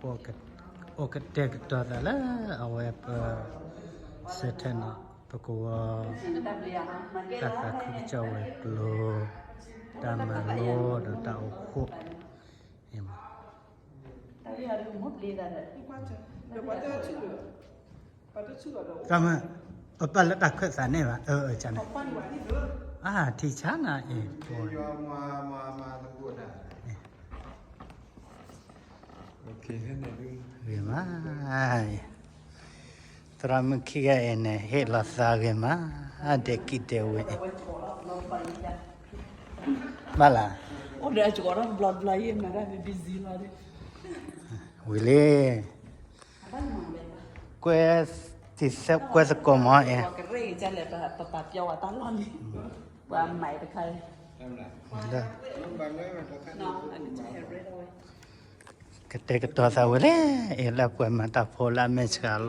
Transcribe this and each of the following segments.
ပအိၣ်ကတဲာ်ကတီၤသးလၢအဝဲပ ဆၢထၢၣ်နီၤ ပကဝီၤ တၢ်သးခုကစီၣ်ဝဲၤကျိၤ တၢ်မၤလိဒီးတၢ်အိၣ်ဖှိၣ် မ ပပာ်လၢတၢ်ခၢၣ်သးန့ၣ်ဘၣ် အၢ အၢ ကန့ၣ် အါ ထံဆါနၤအံၤ ဂ့ၤမး သရၣ်မုၣ်ခံဂၤအံၤန့ၣ် ဟ့ၣ်လီၤသးဂ့ၤမး ဒဲးကံၣ်ဒဲးဝဲ ဘၣ်လၢ ဝံၤလံ ကွဲ ကွဲသကိးမီၤအံၤ ကတဲာ်ကတီၤသးဝဲလဲၣ် အံၤလၢပှၤမၤတၢ်ဖိလၢအမဲာ်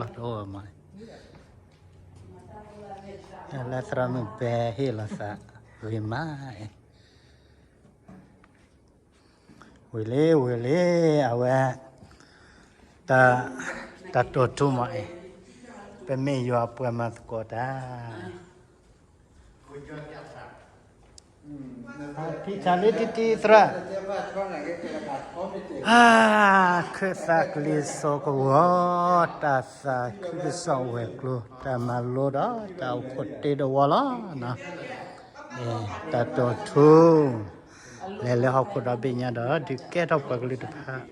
ဆှးအလီၢ်တအိၣ်မီၤ လၢသရၣ်မုၣ်ဘဲဟ့ၣ်လီၤသးဂ့ၤမးအံၤ ဝံၤလံ ဝံၤလံ အဝဲ တၢ်တိာ်ထူမီၤအံၤ ပမ့ၢ်ယွၤပှၤမၤသကိးတၢ် ထံဆါလံတံတံသရၣ် အါ ခၢၣ်သးကလံၤစိးကဝီၤ တၢ်သးခုကစီၣ်ဝဲၤကျိၤ တၢ်မၤလိဒီးတၢ်အိၣ်ဖှိၣ်တ့တဝီလီၤနီၤ တၢ်တိာ်ထူ လဲၤလၢဟီၣ်ခိၣ်ဒီဘ့ၣ်ညါဒီး ဒုးကဲထီၣ်ပှၤကလုာ်တဖၣ်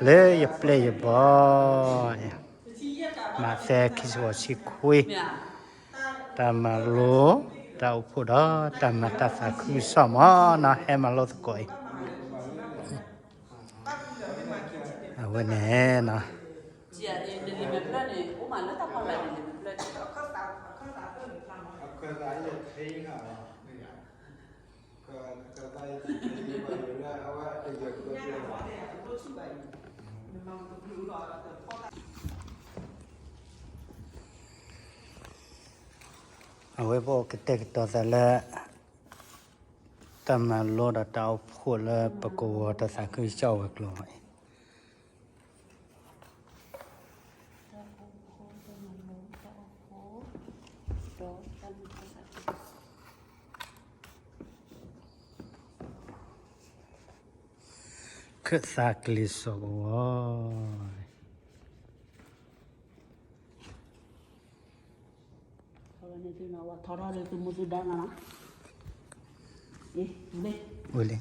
လၢယပျဲၢ်ယဘီၣ် မးသဲခံဆံဃိးဆံခွံ တၢ်မၤလိ တၢ်အိၣ်ဖှိၣ်ဒီးတၢ်မၤတၢ်သးခုကစီၣ်မီၤနီၤ ဟဲမၤလိသကိးအံၤ အဝဲန့ၣ်နီၤ အဝဲပအိၣ်ကတဲာ်ကတီၤသးလၢ တၢ်မၤလိဒီးတၢ်အိၣ်ဖှိၣ်လၢပကဝီၤတၢ်သးခုကစီၣ်ဝဲၤကျိၤမီၤအံၤ ခၢၣ်သးကလံၤစိးကဝီၤ ထီထီၣ်လၢသုမူသုဒါနီၤ, ဝံၤလံ,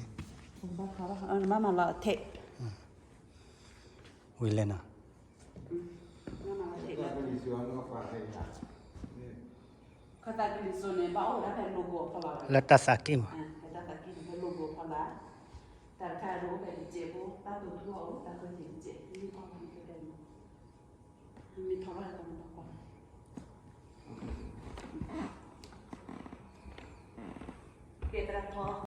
ဘၣ်မၤလီၤထဲး, ဝံၤလံနီၤ, ခၢၣ်သးကလံၤစိးန့ၣ် ဘၣ်အိၣ်ဝဲဒၣ်ဖဲ logo အဖီလာ်, လၢတၢ်သးကံၢ်မး, ဖဲတၢ်သးကံၢ်န့ၣ် ဖဲ logo အဖီလာ်, တၢ်တခါဒ်အိၣ်ဖဲတစဲးဖိ တၢ်တိာ်ထူအအိၣ် တၢ်ခၢၣ်သးတစဲး မ့ၢ်ထီၣ်ဘၣ်လၢကီၢ်မ့ၢ်တၢ်ကွၢ်